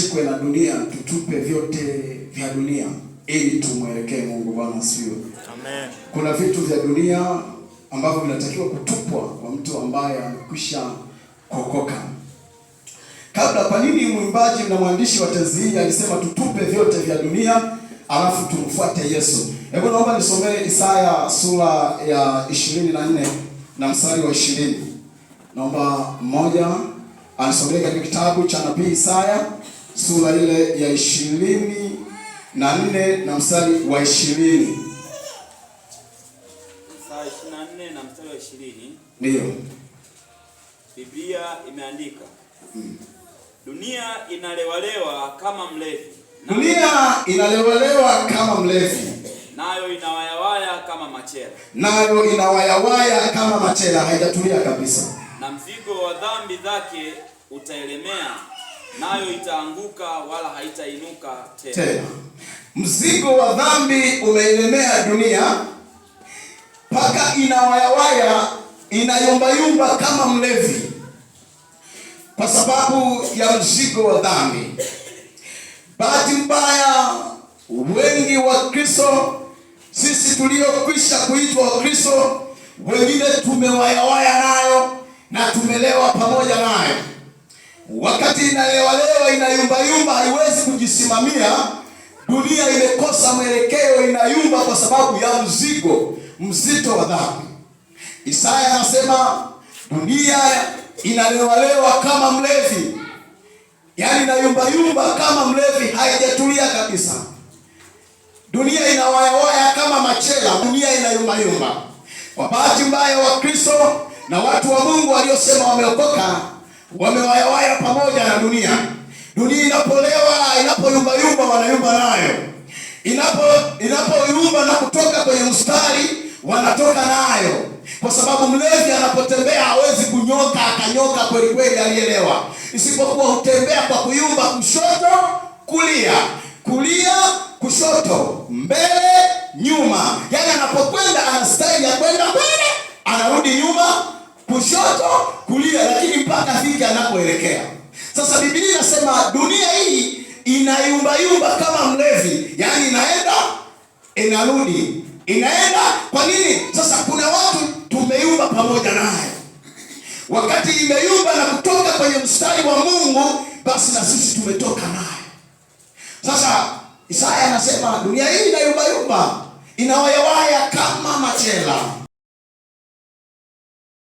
Tusishikwe na dunia, tutupe vyote vya dunia ili tumwelekee Mungu. Bwana asifiwe. Amen. Kuna vitu vya dunia ambavyo vinatakiwa kutupwa kwa mtu ambaye amekwisha kuokoka. Kabla, kwa nini mwimbaji na mwandishi wa tenzi hii alisema tutupe vyote vya dunia alafu tumfuate Yesu? Hebu naomba nisomee Isaya sura ya 24 na mstari wa 20. Naomba mmoja anisomee katika kitabu cha nabii Isaya sura ile ya 24 na mstari wa 20. Isaya 24 na mstari wa 20. Ndiyo. Biblia imeandika, dunia inalewalewa kama mlevi, Dunia inalewalewa kama mlevi, nayo inawayawaya kama machela, nayo inawayawaya kama machela, haijatulia kabisa. Na mzigo wa dhambi zake utaelemea, nayo itaanguka wala haitainuka tena. Tena mzigo wa dhambi umeilemea dunia mpaka inawayawaya, inayumbayumba kama mlevi, kwa sababu ya mzigo wa dhambi. Bahati mbaya, wengi wa Kristo, sisi tuliokwisha kuitwa Wakristo, wengine tumewayawaya nayo na tumelewa pamoja nayo. Wakati inalewalewa, inayumbayumba, haiwezi kujisimamia. Dunia imekosa mwelekeo, inayumba kwa sababu ya mzigo mzito wa dhambi. Isaya anasema dunia inalewalewa kama mlevi, yaani inayumbayumba kama mlevi, haijatulia kabisa. Dunia inawayawaya kama machela, dunia inayumbayumba. Kwa bahati mbaya, Wakristo na watu wa Mungu waliosema wameokoka wamewayawaya pamoja na dunia. Dunia inapolewa, inapoyumbayumba, wanayumba nayo. Inapoyumba na kutoka kwenye mstari, wanatoka nayo, kwa sababu mlevi anapotembea hawezi kunyoka akanyoka kweli kweli alielewa, isipokuwa hutembea kwa kuyumba, kushoto kulia, kulia kushoto, mbele nyuma. Yaani anapokwenda ana staili ya kwenda mbele, anarudi nyuma, kushoto kulia, lakini mpaka afike anapoelekea. Sasa Biblia inasema dunia hii inayumbayumba kama mlevi, yaani inaenda inarudi, inaenda. Kwa nini? Sasa kuna watu tumeyumba pamoja naye. Wakati imeyumba na kutoka kwenye mstari wa Mungu, basi na sisi tumetoka naye. Sasa Isaya anasema dunia hii inayumbayumba, inawayawaya kama machela.